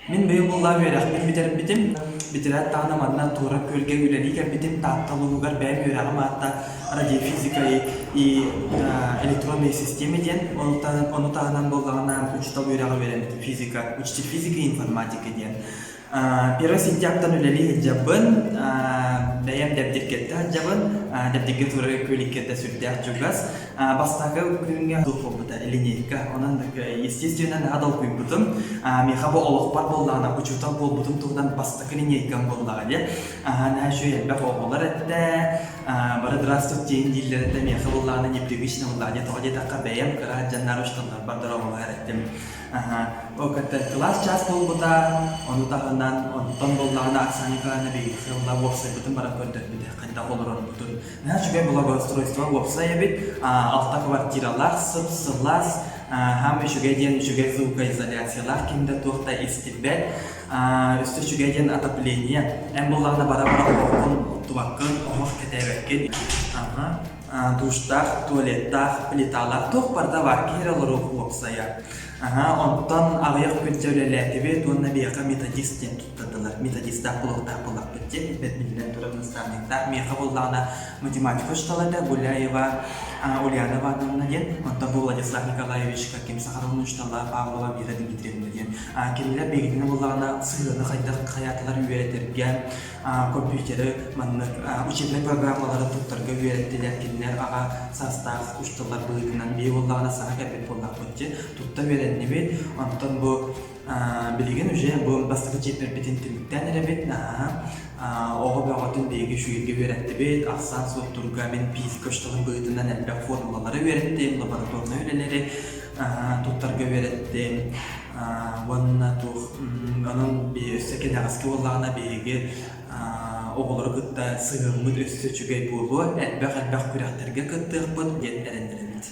Мин быйыл буллаах үөрэхпин бүтэрбитим. Бүтэрээт даҕаны манна Туора Күөлгэ үлэлии кэлбитим. Таатта улууһугар бэйэм үөрэҕим аата радиофизика и электронные системы диэн. Ону таһынан буоллаҕына учуутал үөрэҕэ үөрэммитим физика, учитель физики и информатика диэн. Первый сентябрьтан үлэлии сылдьабын, бэйэм Дэбдиргэттэ сылдьабын. Дэбдиргэ Туора Күөлүккэ сүрдээх чугас. Бастакы күҥҥэ туох буолбута линейка. Онон естественно наһаа долгуйбутум. Миэхэ бу олохпор буоллаҕына учуутал буолбутум туһунан бастакы линейкам буоллаҕа диye. Наһаа үчүгэй элбэх оҕолор этэ. Бары здравствуйте диэн дииллэр этэ. Миэхэ буоллаҕына непривычно буоллаҕа диye. Тоҕо диэтэххэ бэйэм кыра дьаннаар учууталларбар дорооболоһор этим. Ол кытта кылаас чаас буолбута, ону таһынан онтон буоллаҕына Оксана Николаевна биһиги сылла уопсайбытын баран көрдөрбүтэ, хайдах олорорбутун. Наһаа үчүгэй благоустройство уопсай эбит, алта квартиралаах, сып-сылаас, хаам үчүгэй диэн үчүгэй звукоизоляциялаах, ким да туох да истибэт. Өссө үчүгэй диэн отопление. Эн буоллаҕына бара-бара оһоххун оттубаккын, оһох кэтээбэккин. Душтаах, туалеттаах, плиталаах туох барыта баар, киһи эрэ олоруох уопсайа. Аһа, онтон аҕыйах күн дьэ үлэлээтибит уонна биһиэхэ методист диэн туттардылар. Методистаах буолуохтаах буоллахпыт диэн, биллэн турар наставниктаах. Миэхэ буоллаҕына математика учуутала этэ Гуляева Ульяна Ивановна диэн, онтон бу Владислав Николаевич Каким Сахаровна учуутала Павлова Вера Дмитриевна диэн. Кинилэр биһигитинэ буоллаҕына сыһыаны хайдах хайаатылар үөрэтэргэ, компьютеры маннык учебнай программалары туттарга үөрэттилэр. Кинилэр аҕа саастаах учууталлар быһыытынан биһи буоллаҕына саҥа кэлбит буоллахпыт дии тутта үөрэннибит. Онтон бу билигин уже бу бастакы чиэппэрбитин түмүктээн эрэбит. Наһаа оҕо бөҕөтүн биһиги үчүгэйгэ үөрэттибит. Ахсаан суоттуурга мин физика учууталын быһыытынан элбэх формулалары үөрэттим, лабораторнай үлэлэри туттарга үөрэттим. Уонна туох онон өссө кэнэҕэски буоллаҕына биһиги оҕолору кытта сыһыаммыт өссө үчүгэй буолуо, элбэх-элбэх күрэхтэргэ кыттыахпыт диэн эрэннэрэбит.